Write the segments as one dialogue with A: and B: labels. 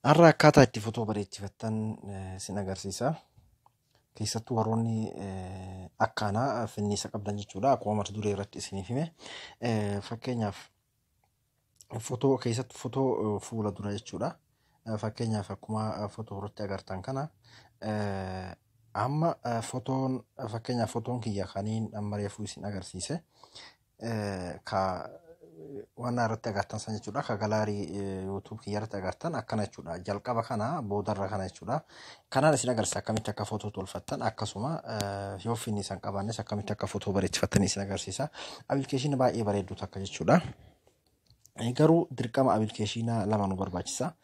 A: Har'a akkaataa itti fotoo bareechifattan sin agarsiisa. Keessattuu warroonni akkaanaa finniisa qabdan jechuudha. Akkuma mata duree irratti isiniif hime. Fakkeenyaaf fotoo keessattuu fotoo fuula dura jechuudha. Fakkeenyaaf akkuma fotoo irratti agartan kana amma fotoon fakkeenyaaf fotoon kiyya kaniin amma reefuu isin agarsiise ka waan irratti agartan san jechuudha. Ka galaarii YouTube kiyya irratti agartan akkana jechuudha. Jalqaba kana boodarra kana jechuudha. Kanaan isin agarsiisa akkamitti akka fotoo tolfattan akkasuma yoo finniisa hin qabaannes akkamitti akka fotoo bareechifattan isin agarsiisa. Appilikeeshinii baay'ee bareedduu takka jechuudha. Garuu dirqama appilikeeshinaa lama nu barbaachisa.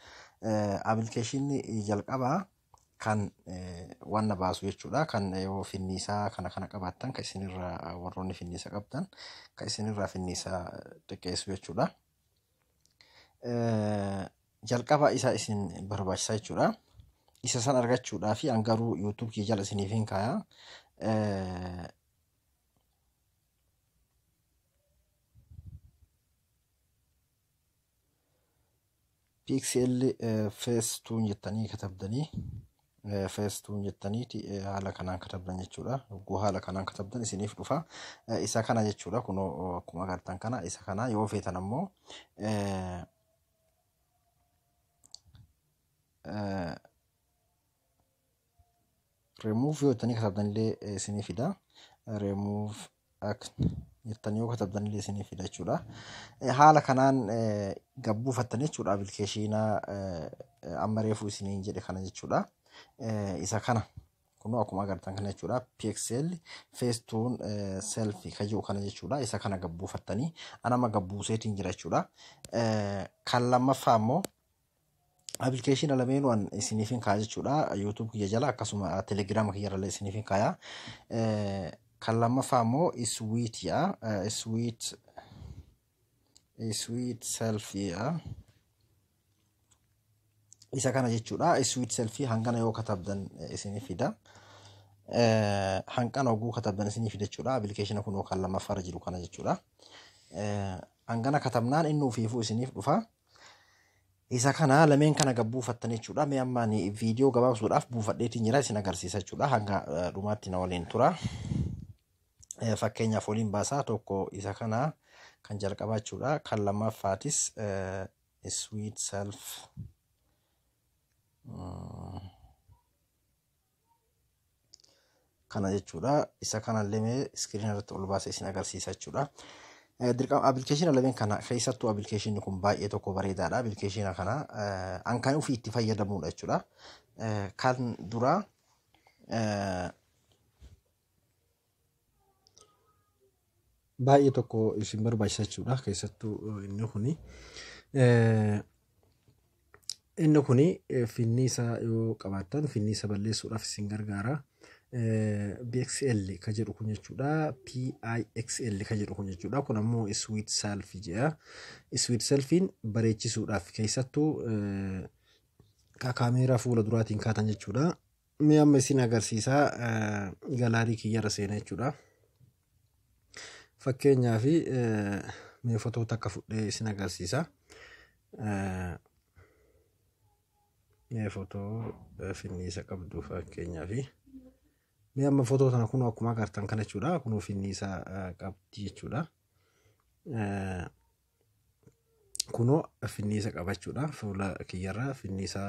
A: Appilikeeshinni jalqabaa kan wanna baasu jechuudha. Kan yoo finniisaa kana kana qabaattan kan isinirraa warroonni finniisa qabdan kan isinirraa finniisa xiqqeessu jechuudha. Jalqaba isa isin barbaachisa jechuudha. Isa san argachuudhaaf an garuu YouTube kiyya jala isiniif hin kaayaa. PXL Face 2 jettanii katabdanii Face 2 jettaniiti haala kanaan katabdan jechuudha. Yogguu haala kanaan katabdan isiniif dhufa. Isa kana jechuudha. Kunoo akkuma agartan kana isa kana yoo feetan ammoo remove yoo jettanii katabdan illee isinii fida. Remove acne jettanii yoo katabdan illee isinii fida jechuudha. Haala kanaan gabbuufattan jechuudha appilikeeshinaa amma reefuu isiniin jedhe kana jechuudha. Isa kana kunoo akkuma agartan kana jechuudha. PXL Face 2 selfie ka jedhu kana jechuudha. Isa kana gabbuufattanii an amma gabbuuseetiin jira jechuudha. Kan lammaffaa immoo appilikeeshina lameenuu an isiniif hin kaaya jechuudha. YouTube kiyya jala akkasuma Telegram kiyya irrallee isiniif hin kaaya. Kan lammaffaa immoo Sweet yaa Sweet Sweet selfie yaa. Isa kana jechuudha. Sweet selfie hangana yoo katabdan isiniif fida. Hanqana oguu katabdan isiniif fida jechuudha. Appilikeeshina kunoo kan lammaffaarra jiru kana jechuudha. Hangana katabnaan inni ofiifuu isiniif dhufa. Isa kana lameen kana gabbuufattan jechuudha. Mee amma ani viidiyoo gabaabsuudhaaf buufadheetiin jira isin agarsiisa jechuudha. Hanga dhumaatti na waliin tura. Fakkeenyaaf waliin baasaa tokko isa kana kan jalqabaa jechuudha. Kan lammaffaatis sweet self kana jechuudha. Isa kanallee mee iskiriina irratti ol baasee isin agarsiisa jechuudha. Dirqama appilikeeshina lameen kana keessattuu appilikeeshinni kun baay'ee tokko bareedaadha. Appilikeeshina kana an kan ofii itti fayyadamudha jechuudha. Kan duraa baay'ee tokko isin barbaachisa jechuudha. Keessattuu inni kuni inni kuni finniisa yoo qabaattan finniisa balleessuudhaaf isin gargaara. BXL ka jedhu kun jechuudha. PIXL ka jedhu kun jechuudha. Kun ammoo Sweet Selfie jedha. Sweet Selfiin bareechisuudhaaf keessattuu ka kaameeraa fuula duraatiin kaatan jechuudha. Mee amma isin agarsiisaa galaarii kiyyarra seena jechuudha. Fakkeenyaaf mee fotoo takka fudhee isin agarsiisa. Mee fotoo finniisa qabdu fakkeenyaaf. Mee amma fotoo tana kun akkuma agartan kana jechuudha. Kunoo finniisa qabdi jechuudha. Kunoo finniisa qaba jechuudha. Fuula kiyyarra finniisa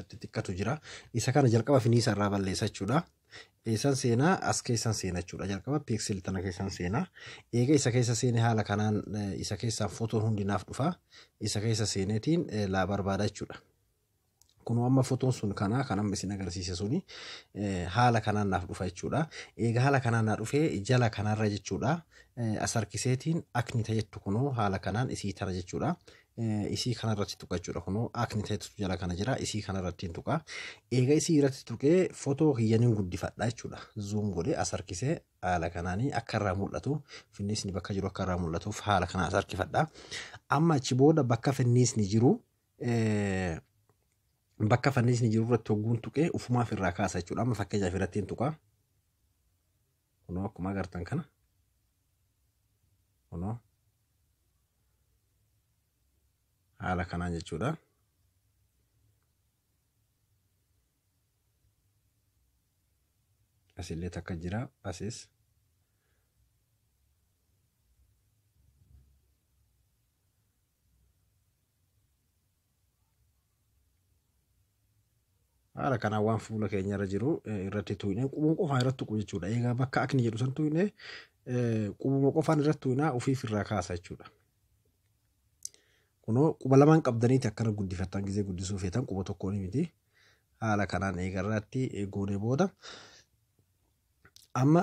A: xixiqqatu jira. Isa kana jalqaba finniisa irraa balleessa jechuudha. Eessan seenaa as keessan seena jechuudha. Jalqaba piiksel tana keessan seenaa. Eega isa keessa seene haala kanaan isa keessaan fotoon hundi naaf dhufa. Isa keessa seeneetiin laa barbaada jechuudha. Kunoo amma fotoon sun kana kan amma isin agarsiise suni haala kanaan naaf dhufa jechuudha. Eega haala kanaan naa dhufee jala kanarra jechuudha. As harkiseetiin akni ta'ettu kunoo haala kanaan isii tana jechuudha. Isii kanarratti tuqa jechuudha. Kunoo akni ta'ettu jala kana jira. Isii kanarratti hin tuqa. Eega isii irratti tuqee fotoo kiyyaniin guddifadha jechuudha. Zoom godhee as harkisee haala kanaanii akka irraa mul'atu finniisni bakka jiru akka irraa mul'atuuf haala kanaan as harkifadha. Amma achi booda bakka finniisni jiru bakka fannisni jiru irratti hogguun tuqee ufumaaf irraa kaasa jechuudha. Amma fakkeenyaaf irratti hin tuqa. Kunoo akkuma agartan kana. Kunoo haala kanaan jechuudha. Asillee takka jira asis. Haala kanaan waan fuula keenya irra jiru irratti tuqnee qubuma qofaan irratti tuqu jechuudha. Egaa bakka akni jedhu san tuqnee qubuma qofaan irratti tuqnaa ofiif irraa kaasa jechuudha. Kunoo quba lamaan qabdaniiti akkana guddifattan gizee guddisuu feetan quba tokkoon miti. Haala kanaan eega irratti goonee booda amma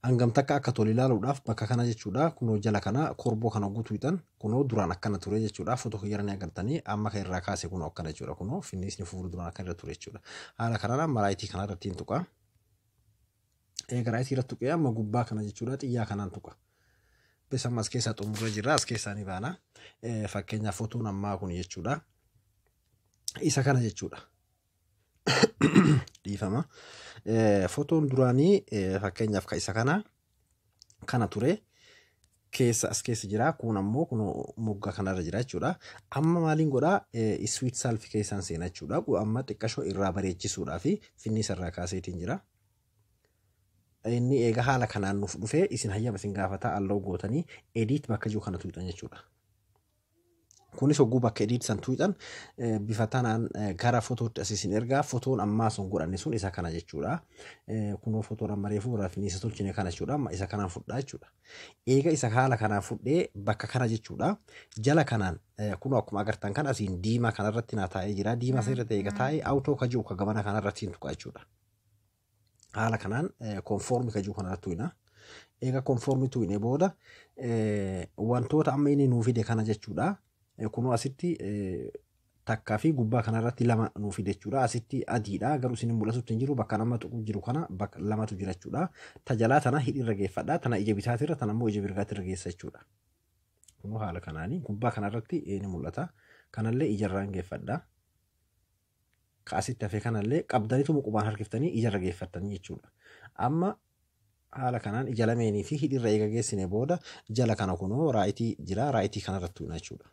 A: hangam takka akka tole ilaaluudhaaf bakka kana jechuudha. Kunoo jala kana korboo kana guutuudhaan kunoo duraan akkana ture jechuudha. Footoo kiyyara ni agartanii amma kan irraa kaase kunoo akkana jechuudha. Kunoo finniisni fuula duraan akkana irra ture jechuudha. Haala kanaan amma raayitii kana irratti hin tuqa. Eega raayitii irratti tuqee amma gubbaa kana jechuudha xiyyaa kanaan tuqa. Bisa amma as keessaa xumurra jirra as keessaa ni baana. Fakkeenyaaf footoon ammaa kun jechuudha. Isa kana jechuudha. Dhiifama. Footoon duraanii fakkeenyaaf kan isa kana ture keessa as keessa jira. Kun ammoo kun moggaa kanarra jira jechuudha. Amma maaliin godhaa sweet salfi keessaan seena jechuudha. Amma xiqqashoo irraa bareechisuudhaa fi finniisa irraa kaaseetiin jira. Inni eega haala kanaan nuuf dhufee isin hayyama isin gaafataa alloo gootanii edit bakka jiru kana tuuxan jechuudha. Kunis hogguu bakka edit san tuuxan bifa tanaan gara fotootti as isin ergaa fotoon ammaa sun godhanne sun isa kana jechuudha. Kunoo fotoon amma reefuu irraa finniisa tolchine kana jechuudha. Amma isa kanaan fudhaa jechuudha. Eega isa haala kanaan fudhee bakka kana jechuudha. Jala kanaan kunoo akkuma agartan kan asiin diimaa kanarratti naa taa'ee jira. Diimaa sirriitti eega taa'ee awutoo ka jiru ka gabana kanarratti hin tuqa jechuudha. Haala kanaan konfoormi ka jiru kanarratti tuqna. Eega konfoormi tuqne booda wantoota amma inni nuu fide kana jechuudha. Kunoo asitti takkaa fi gubbaa kanarratti lama nuu fide jechuudha. Asitti adiidha garuu isin mul'atutti hin jiru bakka nama tuqu jiru kana bakka lamatu jira jechuudha. Tajalaa tana hidhiirra geeffadha. Tana ija bitaatirra tana immoo ija mirgaatirra geessa jechuudha. Kunoo haala kanaanii gubbaa kanarratti ni mul'ata. Kanallee ijarraan geeffadha. Ka asitti hafe kanallee qabdaniituma qubaan harkiftanii ijarra geeffattanii jechuudha. Amma haala kanaan ija lameenii fi hidhiirra eega geessine booda jala kana kunoo raayitii jira raayitii kanarratti tuqna jechuudha.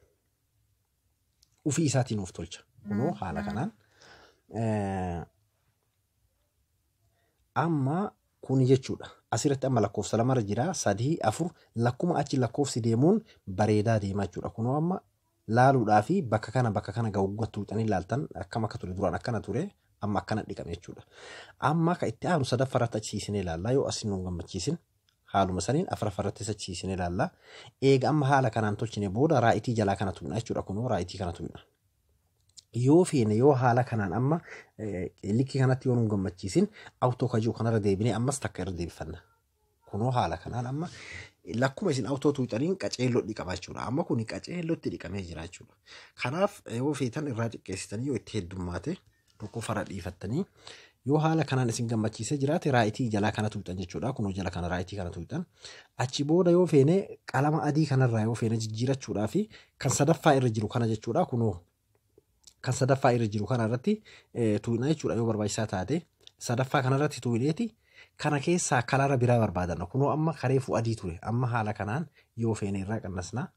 A: Ufii isaatiin nuuf tolcha. Kunoo haala kanaan. Amma kun jechuudha. Asirratti amma lakkoofsa lamarra jira 3 4 lakkuma achi lakkoofsi deemuun bareedaa deemaa jechuudha. Kunoo amma laaluudhaa fi bakka kana gawwattuu tuuxanii laaltan akkam akka ture duraan akkana ture amma akkana dhiqame jechuudha. Amma ka itti aanu sadaffaarratti achiisinee ilaalla yoo asin nu gammachiisin haaluma saniin afuraffaarratti achiisinee ilaalla. Eega amma haala kanaan tolchine booda raayitii jalaa kana tuqna jechuudha. Kunoo raayitii kana tuqna. Yoo feene yoo haala kanaan amma likkii kanatti yoo nu gammachiisin awutoo ka jiru kanarra deebinee ammas takka irra deebifanna. Kunoo haala kanaan amma lakkuma isin awutoo tuuxaniin qaceelloo dhiqama jechuudha. Amma kun qaceellootti dhiqamee jira jechuudha. Kanaaf yoo feetan irraa xiqqeessitanii yoo itti heddummaate tokko fara dhiifattanii yoo haala kanaan isin gammachiisee jiraate raayitii jalaa kana tuuxan jechuudha. Kunoo jala kana raayitii kana tuuxan. Achi booda yoo feene qalama adii kanarraa yoo feene jijjiirachuudhaa fi kan sadaffaa irra jiru kana jechuudha. Kunoo kan sadaffaa irra jiru kanarratti tuuxna jechuudha yoo barbaachisaa taate sadaffaa kanarratti tuuxneeti. Kana keessaa kalara biraa barbaadanna. Kunoo amma kareefuu adii ture. Amma haala kanaan yoo feene irraa qannasnaa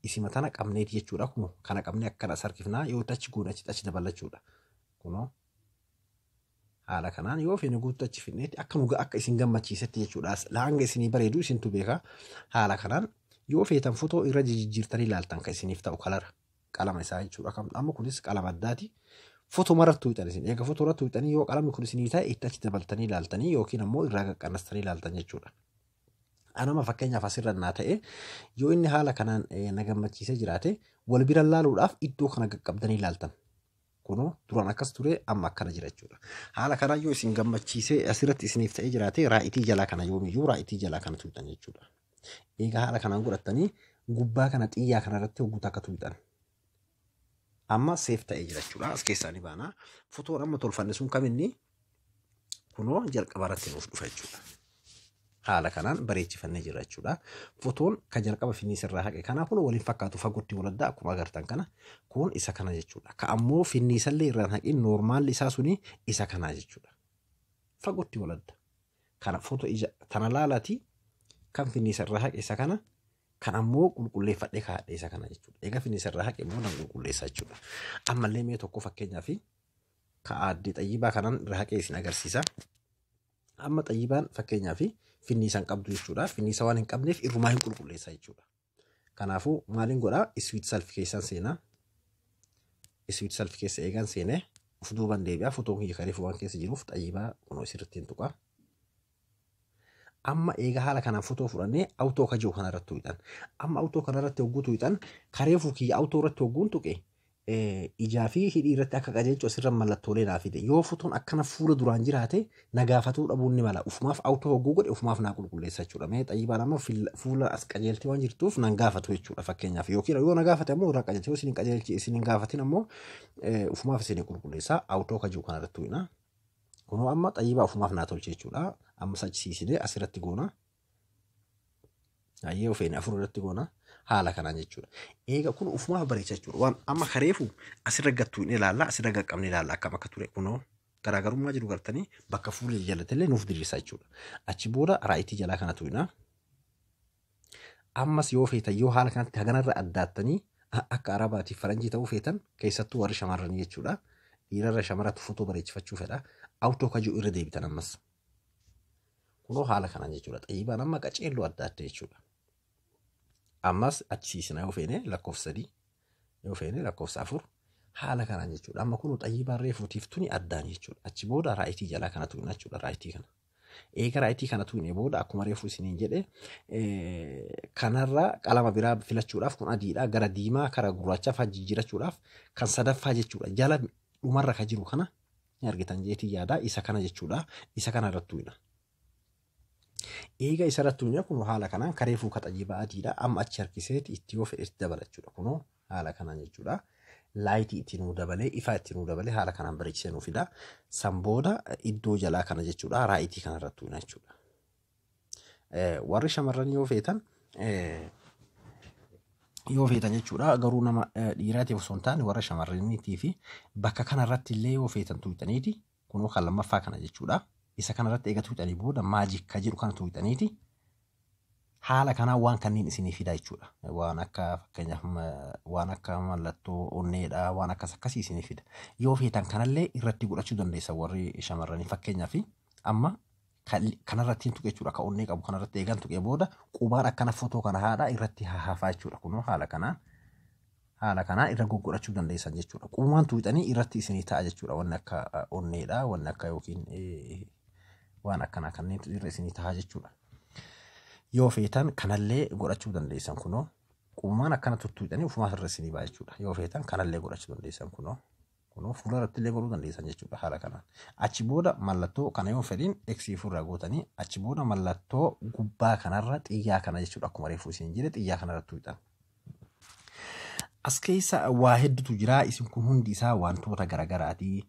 A: isima tana qabneeti jechuudha. Kunoo kana qabnee akkana sarkifnaa yoo achi goone achi dabalachuudha. Kunoo haala kanaan yoo feene guutuu achi fidneeti akka nu akka isin gammachiisetti jechuudha. Hanga isinii bareedu isintu beeka. Haala kanaan yoo feetan fotoo irra jijjiirtanii ilaaltan kan isiniif ta'u kalara qalama isaa jechuudha. Amma kunis qalama addaati. Fotoo irratti tuuxan isin eega fotoo irratti tuuxanii yoo qalamni kun isinii ta'e itti achi dabaltanii ilaaltanii yookiin ammoo irraa qaqqannastanii ilaaltan jechuudha. Anama fakkeenyaaf asirra naa ta'e yoo inni haala kanaan na gammachiisee jiraate wal bira laaluudhaaf iddoo kana qaqqabdanii ilaaltan. Kunoo duraan akkas ture amma akkana jira jechuudha. Haala kanaan yoo isin gammachiisee asirratti isiniif ta'ee jiraate raayitii jalaa kana yoomiyyuu raayitii jalaa kana tuuxan jechuudha. Egaa haala kanaan godhattanii gubbaa kana xiyyaa kanarratti hogguu takka tuuxan. Amma seef ta'ee jira jechuudha. As keessaa ni baana. Fotoon amma tolfanne sun kaminni kunoo jalqaba irratti nuuf dhufa jechuudha. Haala kanaan bareechifannee jira jechuudha. Fotoon kan jalqaba finniisa irraa haqe kanaa kun waliin fakkaatu fagootti waladdaa akkuma agartan kana kun isa kana jechuudha. Ka ammoo finniisallee irraan haqin noormaalli isaa suni isa kanaa jechuudha. Fagootti waladda. Kana fotoo ija tana laalaati kan finniisa irraa haqe isa kana kan ammoo qulqulleeffadhee kaa'adhe isa kana jechuudha. Egaa finniisa irraa haqe immoo nan qulqulleessa jechuudha. Ammallee mee tokko fakkeenyaaf ka aadde xayyibaa kanaan irraa haqee isin agarsiisa. Amma Xayyibaan fakkeenyaaf finniisa hin qabdu jechuudha. Finniisa waan hin qabneef irrumaa hin qulqulleessa jechuudha. Kanaafuu maaliin godhaa? Sweet selfie keessan seenaa. Sweet selfie keessa eegan seenee of duuban deebi'a. Fotoon kiyya kareef waan keessa jiruuf Xayyibaa kunoo sirriitti hin tuqa. Amma eega haala kanaan fotoo fudhannee auto ka jiru kanarratti tuqxan. Amma auto kanarratti hogguu tuqxan, kareefuu kiyya auto irratti hogguun tuqe ijaa fi hidhii irratti akka qajeelchu asirra mallattoolee naa fide. Yoo fotoon akkana fuula duraan jiraate na gaafatuu dhabuun ni mala. Ufumaaf auto hogguu godhe ufumaaf naa qulqulleessa jechuudha. Mee Xayyibaan amma fuula as qajeeltee waan jirtuuf nan gaafatu jechuudha fakkeenyaaf. Yookiin yoo na gaafate ammoo irraa qajeelche, yoo isin qajeelchi isin hin gaafatin ammoo ufumaaf isin qulqulleessa. Auto ka jiru kanarratti tuqna. Kunoo amma Xayyibaa ufumaaf naa tolche jechuudha. Amma sachisiisinee asirratti goona. Ayyee, ofeen afur irratti goona. Haala kanaan jechuudha. Eega kun ufumaaf bareecha jechuudha. Waan amma kareefu asirra gattuu ni ilaalla, asirra qaqqabni ilaalla akkam akka ture kunoo garaagarummaa jiru gartanii bakka fuula jalatti illee nuuf diriirsa jechuudha. Achi booda right jalaa kana tuqna. Ammas yoo feetan, yoo haala kanatti haganarra addaattanii akka Arabaatiif faranjii ta'uu feetan, keessattuu warri shamarranii jechuudha. Dhiirarra shamarratti fotoo bareechifachuu fedha. Auto ka jiru irra deebitan ammas. Kunoo haala kanaan jechuudha. Xayyibaan amma qaceelloo adda adda jechuudha. Ammas achi yoo feene lakkoofsa 3, yoo feene lakkoofsa 4, haala kanaan jechuudha. Amma kun Xayyibaan reefuutiif tuni addaan jechuudha. Achi booda right jalaa kana tuqna jechuudha, right kana. Eega right kana tuqne booda, akkuma reefu isiniin jedhe, kanarra qalama biraa filachuudhaaf, kun adiidha, gara diimaa kara gurraachaa fa'aa jijjiirachuudhaaf kan sadaffaa jechuudha. Jala dhumarra ka jiru kana ni argitan jeetii yaada, isa kana jechuudha. Isa kana irratti tuqna. Eega isa irratti tuqne, kun haala kanaan kareefuu ka Xayyibaa adiidha. Amma achi harkiseeti itti yoo fedhe itti dabala jechuudha. Kunoo haala kanaan jechuudha. Light itti nuu dabalee, ifaa itti nuu dabalee, haala kanaan bareechisee nuu fida. San booda iddoo jalaa kana jechuudha. Right kana irratti tuqna jechuudha. Warri shamarran yoo feetan jechuudha, garuu nama dhiiraatiif osoo hin taane warra shamarraniitii fi bakka kanarratti illee yoo feetan tuqxaniiti, kunoo kan lammaffaa kana jechuudha. Isa kanarratti eega tuqxanii booda magic ka jedhu kana tuqxaniiti haala kanaan waan kanneen isinii fida jechuudha. Waan akka fakkeenyaaf waan akka mallattoo onneedha, waan akkas akkasii isinii fida. Yoo feetan kanallee irratti godhachuu dandeessa warri shamarranii. Fakkeenyaaf amma kanarratti hin tuqe jechuudha. Ka onnee qabu kanarratti eegan tuqee booda qubaan akkana fotoo kana haadha irratti hafaa jechuudha. Kunoo haala kanaan irra goggodhachuu dandeessan jechuudha. Qubumaan tuqxanii irratti isinii ta'a jechuudha. Wanni akka onneedha, wanni akka yookiin waan akkanaa kanneen irra isinii ta'a jechuudha. Yoo feetan kanallee godhachuu dandeessan, kunoo qubumaan akkana tuttuqxanii ofumaa irra isinii ba'a jechuudha. Yoo feetan kanallee godhachuu dandeessan, kunoo fuula irratti illee godhuu dandeessan jechuudha haala kanaan. Achi booda mallattoo kana yoo fedhin X ofirraa gootanii, achi booda mallattoo gubbaa kanarra xiyyaa kana jechuudha, akkuma reefu isin jedhe xiyyaa kanarratti tuqxan. As keessa waa hedduutu jira. Isin kun hundi isaa wantoota garagaraati.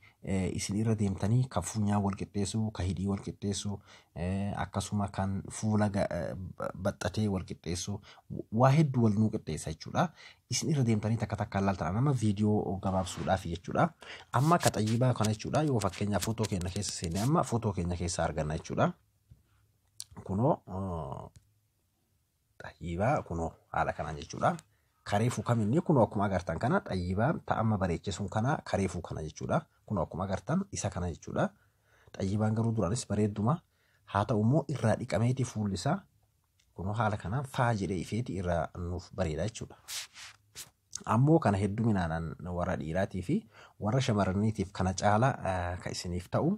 A: Isin irra deemtanii kan funyaan wal qixxeessu, kan hidhii wal qixxeessu, akkasuma kan fuula baxxatee wal qixxeessu, waa hedduu wal nuu qixxeessa jechuudha. Isin irra deemtanii takka takkaan laaltan, nama viidiyoo gabaabsuudhaaf jechuudha. Amma akka Xayyibaa kana jechuudha. Yoo fakkeenyaaf footoo keenya keessa seenne, amma footoo keenya keessa arganna jechuudha. Kunoo Xayyibaa kunoo haala kanaan jechuudha. Kareefuu kaminni kunoo akkuma agartan kana Xayyibaan ta'amma bareechisuun kana kareefuu kana jechuudha. Kunoo akkuma agartan isa kana jechuudha. Xayyibaan garuu duraanis bareedduma, haa ta'u immoo irraa dhiqameeti fuulli isaa kunoo haala kanaan faa jedhee ifeeti irraa nuuf bareeda jechuudha. Ammoo kana hedduminaan warra dhiiraatii fi warra shamarraniitiif kana caala kan isiniif ta'u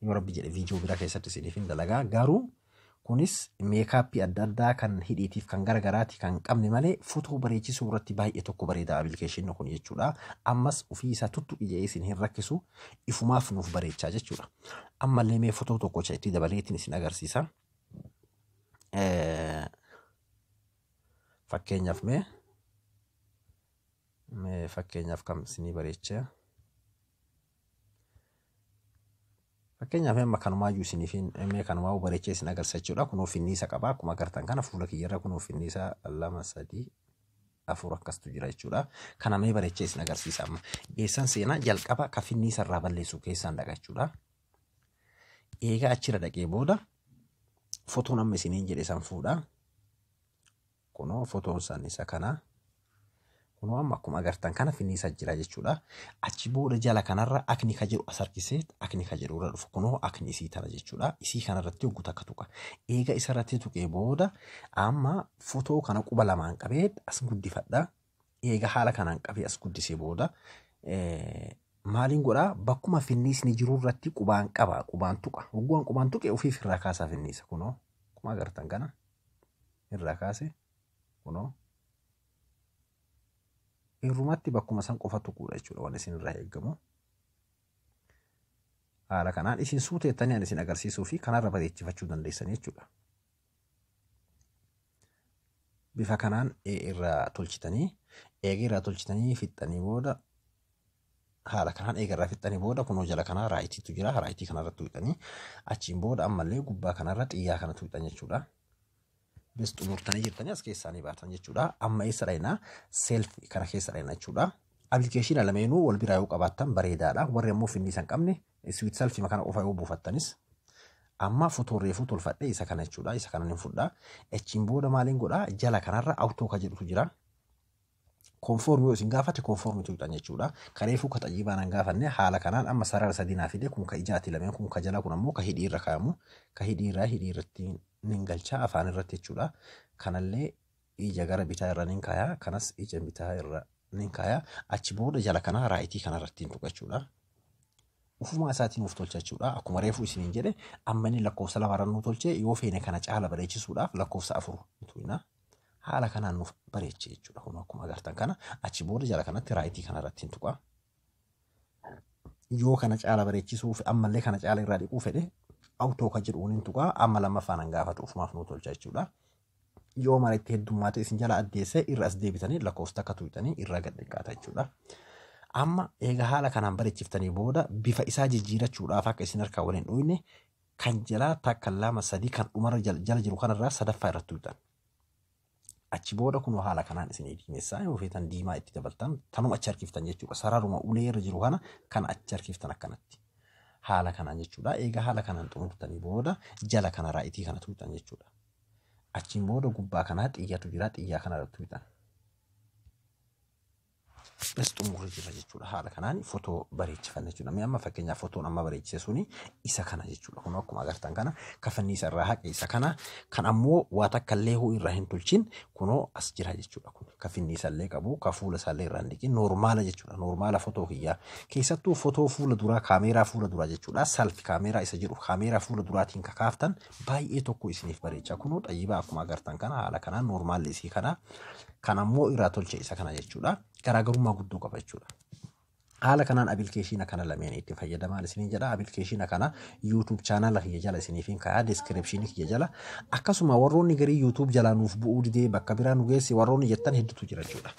A: yoo Rabbi jedhe viidiyoo biraa keessatti isiniif hin dalagaa, garuu kunis makeup adda addaa kan hidhiitiif kan garagaraati kan qabne malee fotoo bareechisuu irratti baay'ee tokko bareeda appilikeeshinni kun jechuudha. Ammas ofii isaa tuttuqi jedhee isin hin rakkisu, ifumaaf nuuf bareechaa jechuudha. Ammallee mee fotoo tokko itti dabaleetiin isin agarsiisa. Fakkeenyaaf mee fakkeenyaaf kam isinii bareechee? Fakkeenyaaf amma kanumaayyuu isiniif mee kanumaa bareechee isin agarsiisa jechuudha. Kunoo finniisa qaba. Akkuma agartan kana fuula kiyyarra kunoo finniisa lama, sadii, afur akkastu jira jechuudha. Kana mee bareechee isin agarsiisa amma. Eessan seenaa? Jalqaba ka finniisa irraa balleessu keessaan dhaqa jechuudha. Eegaa achirra dhaqee booda fotoon amma isiniin jedhe san fuudha. Kunoo fotoon san isa kana. Kunoo amma akkuma agartan kana finniisa jira jechuudha. Achi booda jala kanarra acne ka jedhu as harkisee acne ka jedhu irra dhufu, kunoo acne isii tana jechuudha. Isii kanarratti hogguu takka tuqa. Eega isarratti tuqee booda amma fotoo kana quba lamaan qabee as guddifadha. Eega haala kanaan qabee as guddisee booda maaliin godhaa? Bakkuma finniisni jiru irratti qubaan qaba, qubaan tuqa. Hogguun qubaan tuqe ofiif irraa kaasaa finniisa, kunoo akkuma agartan kana irraa kaase kunoo. Irrumatti bakkuma san qofa tuquudha jechuudha waan isin irraa eegamu. Haala kanaan isin suuteettanii ani isin agarsiisuu fi kanarra bareechifachuu dandeessan jechuudha. Bifa kanaan irraa tolchitanii, eega irraa tolchitanii fixxanii booda, haala kanaan eega irraa fixxanii booda, kunoo jala kanaa rightiitu jira. Rightii kanarratti tuqxanii achiin booda ammallee gubbaa kanarra xiyyaa kana tuqxan jechuudha. Bis, xumurtanii jirtanii, as keessaa baatan jechuudha. Amma eessa dhaqnaa? Selfie kana keessa dhaqna jechuudha. Appilikeeshina lameenuu wal biraa yoo qabaattan bareedaadha. Warri ammoo finniisa hin qabne sweet selfie kana qofa yoo buufattanis, amma fotoo reefuu tolfadhe isa kana jechuudha. Isa kana ni fudhaa. Achiin booda maaliin godhaa? Jala kanarra auto ka jedhutu jira. Confirm yoo isin gaafate confirm tuqxan jechuudha. Kareefuu ka xayyibaan hin gaafanne. Haala kanaan amma sarara sadii naa fide. Kun ka ijaati lameen, kun ka jala, kun ammoo ka hidhii irra kaayamu. Ka hidhii irraa hidhii irratti nin galchaa, afaan irratti jechuudha. Kanallee ija gara bitaa irra nin kaayaa, kanas ija bitaa irra nin kaayaa. Achi booda jala kanaa rightii kanarratti hin tuqa jechuudha. Ufumaa isaatiin nuuf tolcha jechuudha. Akkuma reefuu isiniin jedhe, amma inni lakkoofsa lamarra nuu tolche. Yoo feene kana caala bareechisuudhaaf lakkoofsa 4 tuqna. Haala kanaan nuuf bareeche jechuudha. Kun akkuma agartan kana achi booda jala kanatti rightii kanarratti hin tuqa. Yoo kana caala bareechisuuf ammallee kana caala irraa dhiquu fedhe, auto ka jedhuun hin tuqa. Amma lammaffaan hin gaafatu, ufumaaf nuu tolcha jechuudha. Yoo mara itti heddummaate isin jala addeessee, irra as deebitanii lakkoofsa takka tuqxanii irraa gad xiqqaata jechuudha. Amma eega haala kanaan bareechiftanii booda, bifa isaa jijjiirachuudhaaf akka isin harkaa waliin dhuyne, kan jalaa takka, lama, sadii, kan dhumarra jala jiru kanarraa sadaffaa irratti tuqxan. Achi booda kun haala kanaan isinii diimessaa. Yoo feetan diimaa itti dabaltan, tanuma achi harkiftan jechuudha. Sararuma ulee irra jiru kana kan achi harkiftan akkanatti. Haala kanaan jechuudha. Egaa haala kanaan xumurtanii booda jala kana rightii kana tuqxan jechuudha. Achiin booda gubbaa kanaa xiyyatu jira, xiyyaa kana tuqxan. Bas, xumurri jira jechuudha. Haala kanaan fotoo bareechifanna jechuudha. Mee amma fakkeenyaaf fotoon amma bareechise suni isa kana jechuudha. Kun akkuma agartan kana kafanni isa irraa haqe isa kana. Kan ammoo waa takka illee hoo irraa hin tolchin kunoo as jira jechuudha. Kun kafinni isallee qabu, ka fuula isaallee irraa hin dhiqin, normal jechuudha. Normal fotoo kiyyaa. Keessattuu fotoo fuula duraa, kaameeraa fuula duraa jechuudha. Selfie kaameeraa isa jedhu, kaameeraa fuula duraatiin kakaaftan baay'ee tokko isiniif bareecha. Kunoo xayyibaa akkuma agartan kana haala kanaan normalli isii kana, kan ammoo irraa tolche isa kana jechuudha. Garaagarummaa guddoo qaba jechuudha. Haala kanaan appilikeeshina kana lameen itti fayyadamaan isiniin jedha. Appilikeeshina kana YouTube channel kiyya jala isiniif hin kaayaa, descriptionii kiyya jala. Akkasuma warroonni garii YouTube jalaa nuuf bu'uu didee bakka biraa nu geesse warroonni jettan hedduutu jira jechuudha.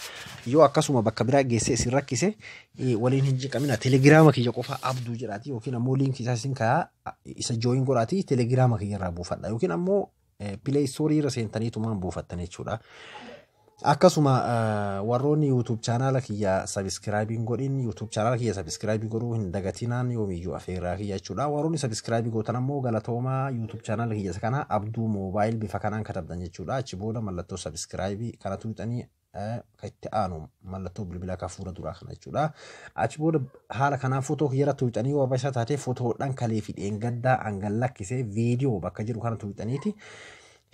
A: Yoo akkasuma bakka biraa geessee isin rakkise, waliin hin jeqamina. Telegiraama kiyya qofa Abduu jedhaati yookiin ammoo linkii isaa isin kaayaa, isa join godhaati telegiraama kiyya irraa buufadha yookiin ammoo Play Storeii irra seentaniitumaan buufattan jechuudha. Akkasuma warroonni YouTube channel kiyya subscribeiin godhin, YouTube channel kiyya subscribeii godhuu hin dagatinaan, yoomiyyuu afeerraa kiyya jechuudha. Warroonni subscribeii gootan ammoo galatoomaa. YouTube channel kiyya kana Abduu Moobaayil bifa kanaan katabdan jechuudha. Achi booda mallattoo subscribeii kana tuuxanii kan itti aanu mallattoo bilbilaa kan fuula duraa kana jechuudha. Achi booda haala kanaan footoo kiyyarra tuuxanii, yoo barbaachisaa taate footoodhaan kalee fi dheengaddaa hangan lakkisee viidiyoo bakka jiru kana tuuxaniiti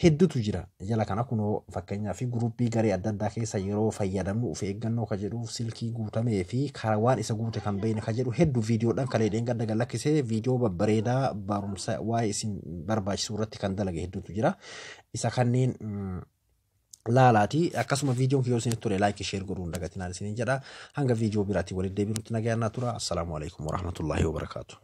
A: hedduutu jira. Jala kana kunoo fakkeenyaaf groupii garee adda addaa keessa yeroo fayyadamnu of eeggannoo ka jedhuuf, silkii guutamee fi karaa waan isa guute kan beekne ka jedhu hedduu viidiyoodhaan kalee dheengadda gad lakkisee, viidiyoo babbareedaa barumsa waa'ee isin barbaachisu irratti kan dalage hedduutu jira. Isa kanneen laalaati. Akkasuma viidiyoon kiyyoo isinitti tole like, share godhuu hin dagatinaan isiniin jedha. Hanga viidiyoo biraatti walitti deebinutti nagayaan naa tura. Assalaamu alaikum warahmatullaahi wabarakaatu.